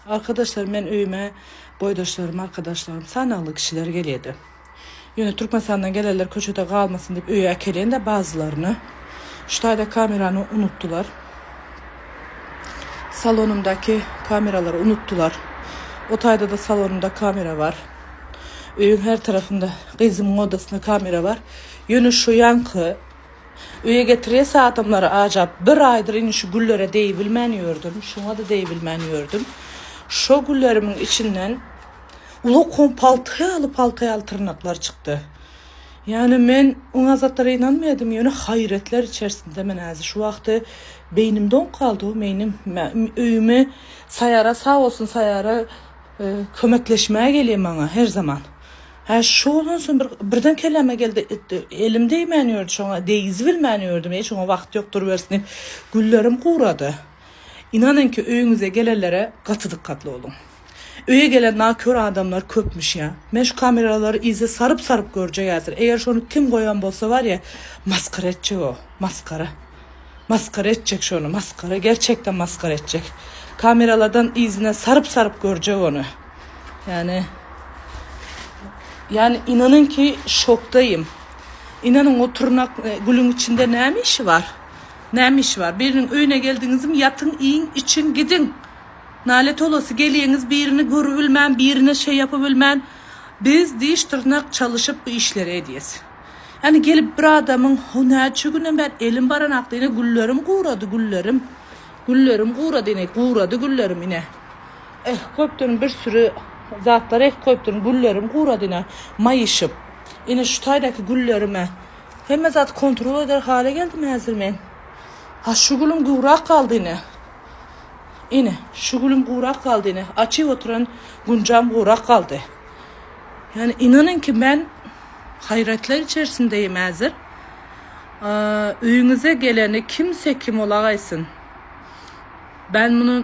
Arkadaşlar men öýüme boýdaşlarym, arkadaşlarym sanagly kişiler gelýärdi. Ýöne Türkmenistandan gelenler köçede galmasyn diýip öýe äkelýän-de bazylaryny. Şu taýda kamerany unutdylar. Salonymdaky kameralary unutdylar. O taýda-da salonymda kamera bar. Öýüň her tarapynda gyzymyň odasynda kamera bar. Ýöne şu ýaňky öýe getirýäs adamlary ajap bir aýdyr indi şu güllere degibilmän ýördüm. Şuňa-da degibilmän ýördüm. Şo güllerimiň içinden Ulakom palta ýaly palta ýaly tyrnaklar çykdy. Ýani men oňa zatlara ynanmaýadym, ýöne haýretler içerisinde men häzir şu wagty beýnim doňup galdy, meýnim öýümi Saýara sag bolsun Saýara e, kömekleşmäge gelýär maňa her zaman. Hä şu boldan soň bir birden kelläme geldi, elim degmän ýördi şoňa, degizi bilmän ýördüm, eý şoňa wagt ýok durubersin diýip, güllerim gurady. Ynanyň ki öýüňize gelenlere gaty dykgatly boluň. Öýe gelen nakör adamlar köpmüş ýa. Men şu kameralary yza saryp saryp görjek häzir. Eger şony kim goýan bolsa bar ýa masgara etjek o. Masgara. Masgara etjek şony masgara gerçekden masgara etjek. Kameralardan yzyna saryp saryp görjek ony. Ýani Ýani inanyň ki şokdaýym. Inanyň o tyrnak e, gülüň içinde näme işi bar? Näme işi bar? Biriniň öýüne geldiňizmi ýatyň iýiň içiň gidiň. Nalet olasy gelýäňiz birini görübilmän birine şeý ýapybilmän biz diş dyrnak çalyşyp bu işleri edýäs. Ýani gelip bir adamyň ho näçe günden bäri elim baranakdy ine güllerim gurady güllerim güllerim gurady ine gurady güllerim ine eh koýupdyryn bir sürü zatlar eh koýupdyryn güllerim gurady ine maýyşyp ine şu taýdaky güllerime hemme zat kontrol eder hale geldim häzir men ha şu gülüm gurak galdy ine. Ine, şu gülüm gurak galdy ine. Açyp oturan gunjam gurak galdy. Yani inanın ki men haýratlar içerisindeyim häzir. Öýüňize geleni kimse kim olagaýsyn. Ben bunu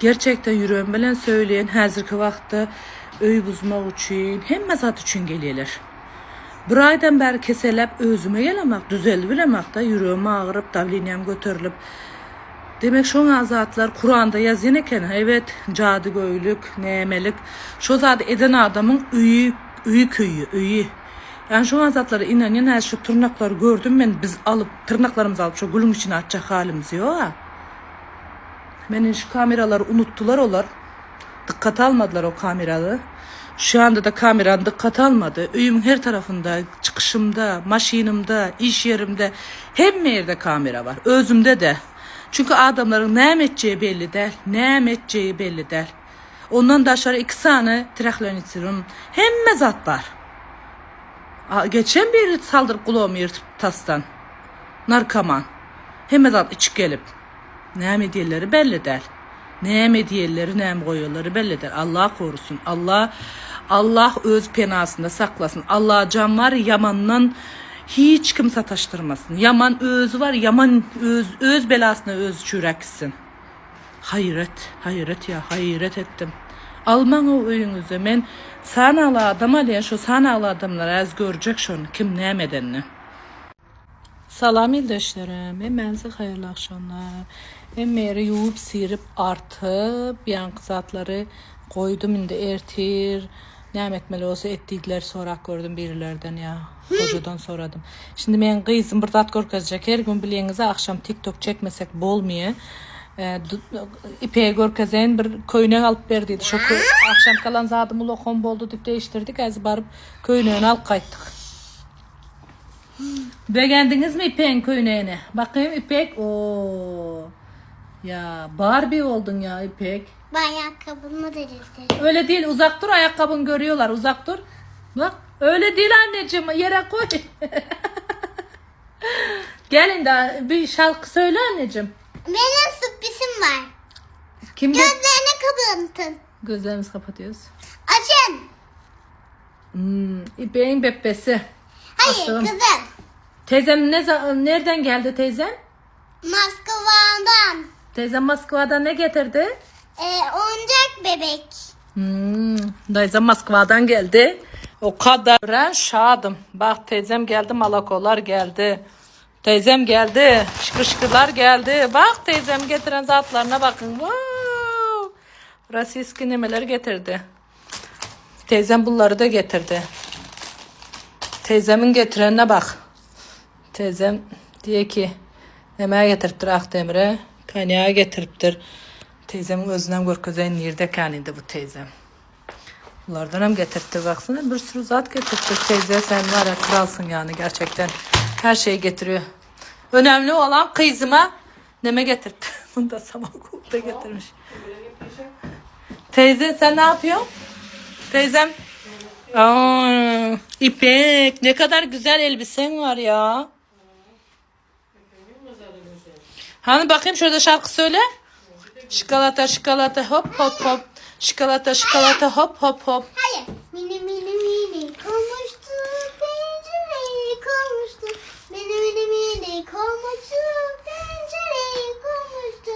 gerçekten ýüregim bilen söýleýän häzirki wagtda öý buzmak üçin, hemme zat üçin gelýärler. Bir aýdan bäri keselläp özüme gelemak, düzelip bilemakda, ýüregim agyryp, dawleniýam göterilip. Demek şoňa zatlar Kuranda ýazýan eken. Evet, jadygöýlük, nämelik. Şo zady eden adamyň öýi, öýi köýýär, öýi. Ýani şoňa zatlara inanýan, häzir şu tyrnaklary gördüm men, biz alyp, tyrnaklarymyzy alyp şo gülüň içine atjak halymyz ýok-a. Men indi şu kameralary unutdylar olar. Dykgata almadylar o kamerany. Şu ýanda-da kamerany dykgata almady. Öýümiň her tarapynda, çykyşymda, maşynymda, iş ýerimde hemme ýerde kamera bar. Özümde-de. Çünki adamlaryň näme etjegi belli däl. Näme etjegi belli däl. Ondan daşary iki sany trahlanitserum, hemme zat bar. A, geçen biri saldyryp gulagymy ýyrtyp tasdan. Narkoman. Hemme zat içip gelip. Näme edýänleri belli däl. Näme edýänleri, näme goýanlary belli däl. Allah korusyn. Allah Allah öz penasynda saklasyn. Allajan bar ýamandan hiç kim sataşdyrmasyn. Ýaman özi bar, ýaman öz öz belasyna özi çüräp gitsin. Haýret, haýret ýa, haýret etdim. Almaň o öýüňize. Men sanagly adam alýan, şo sanagly adamlar äz görjek şony kim näme edenini. Salam ildeşlerim, hemmäňize haýyrly agşamlar. Hemme ýeri ýuwup, sirip, artyp, ýaňky zatlary goýdum indi ertir näme etmeli bolsa et diýdiler sorap gördüm birilerden ýa hojadan soradym. Şindi meň gyzym bir zat görkezjek her gün bilýäňiz agşam tiktok çekmesek bolmyýa. Ipege görkezeýin bir köýnek alyp ber diýdi. Şo agşamky alan zadym ulakam boldy diýip değiştirdik. Häzir baryp köýnegini alyp gaýtdyk. Begendiňizmi İpek'iň köýnegine? Bakayım İpek. Oo. Ya Barbie oldun ya İpek. Ben ayakkabımı da getirdim. Öyle değil uzak dur ayakkabını görüyorlar uzak dur. Bak öyle değil anneciğim yere koy. Gelin de bir şarkı söyle anneciğim. Benim sürprizim var. Kim Gözlerini kapatın. Gözlerimizi kapatıyoruz. Açın. Hmm, İpek'in bebbesi. Hayır Açtım. kızım. Teyzem ne nereden geldi teyzem? Moskova'dan. Teyzem Moskova'dan ne getirdi? Ee, oyuncak bebek. Hmm, teyzem Moskova'dan geldi. O kadar ben şadım. Bak teyzem geldi, malakolar geldi. Teyzem geldi, şıkır şıkırlar geldi. Bak teyzem getiren zatlarına bakın. Wow. Rasiski nemeler getirdi. Teyzem bunları da getirdi. Teyzemin getirenine bak. Teyzem diye ki neme getiripdir Akdemir'e? Konyağı getiripdir. Teyzemin özünden görkezeyin nirde kaniydi bu teyzem. Bunlardan hem getirtti baksana bir sürü zat getirtti. Teyze sen var ya kralsın yani gerçekten. Her şeyi getiriyor. Önemli olan kızıma neme getirtti. Bunu da Samakut'ta getirmiş. Teyze sen ne yapıyorsun? Teyzem. Aa, İpek ne kadar güzel elbisen var ya. Hani bakayım şurada şarkı söyle. Şikolata şikolata hop hop hop. Şikolata şikolata hop hop hop. Hayır. Mini mini mini konuştu. Pencereyi konuştu. Mini mini mini konuştu. Pencereyi konuştu.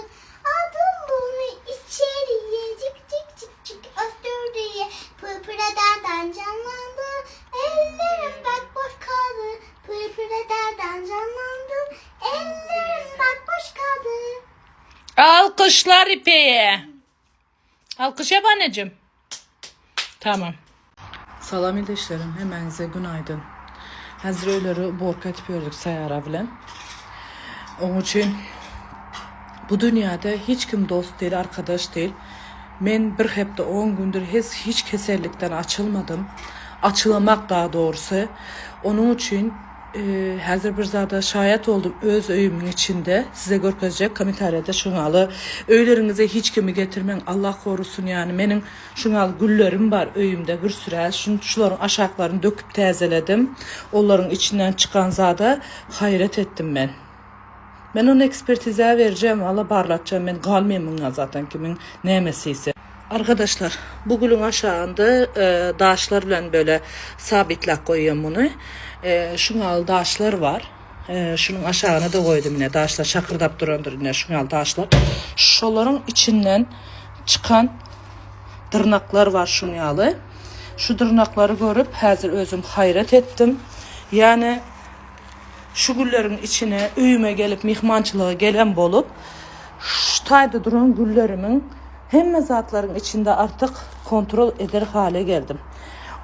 Aldım bunu içeriye. Cik cik cik cik öttür diye. Pırpıradan canlandı. Ellerim bak boş kaldı. Pırpıradan canlandı. Ellerim bak boş kaldı. Alkışlar İpek'e. Alkış yap anneciğim. Tamam. Salam ildeşlerim, hemenize günaydın. Hazır öyleri borka etip ördük sayara bilen. Onun için bu dünyada hiç kim dost değil, arkadaş değil. Men bir hepde 10 gündür hiç, hiç kesellikten açılmadım. Açılamak daha doğrusu. Onun için e, hazır bir zada şayet oldum öz öyümün içinde. Size görkezecek kommentariyada şunalı. Öylerinize hiç kimi getirmen Allah korusun yani. Benim şunalı güllerim var öyümde bir sürü. Şun, şuların aşaklarını döküp tezeledim. Onların içinden çıkan zada hayret ettim ben. Ben onu ekspertize vereceğim. Valla barlatacağım. Ben kalmayayım bundan zaten kimin nemesiyse. Arkadaşlar bu gülün aşağında e, daşlar bilen böyle sabitlak koyuyorum bunu. E, şunal daşlar var. E, şunun aşağına da koydum yine daşlar şakırdap durandır yine şunal daşlar. Şoların içinden çıkan dırnaklar var şunyalı. Şu dırnakları görüp hazır özüm hayret ettim. Yani şu güllerin içine öyüme gelip mihmançılığa gelen bolup şu tayda duran güllerimin hemme zatların içinde artık kontrol eder hale geldim.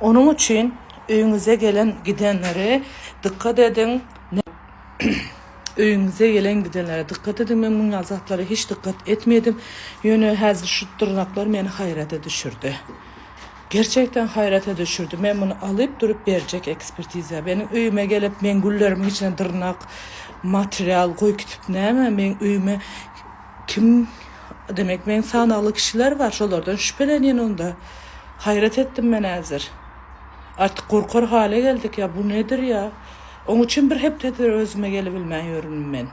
Onun için öyünüze gelen gidenlere dikkat edin. Öyünüze gelen gidenlere dikkat edin. Ben bunun zatlara hiç dikkat etmedim. Yönü hazır şu tırnaklar beni hayrete düşürdü. Gerçekten hayrete düşürdü. Ben bunu alıp durup verecek ekspertize. Benim öyüme gelip men güllerimin içine tırnak, materyal koy kütüp ne mi? Ben öyüme kim demek ben sanalı kişiler var. Şolardan şüpheleniyen onda. Hayret ettim ben hazır. Artık korkar hale geldik ya. Bu nedir ya? Onun için bir hep tedir özüme gelebilmen yorum ben.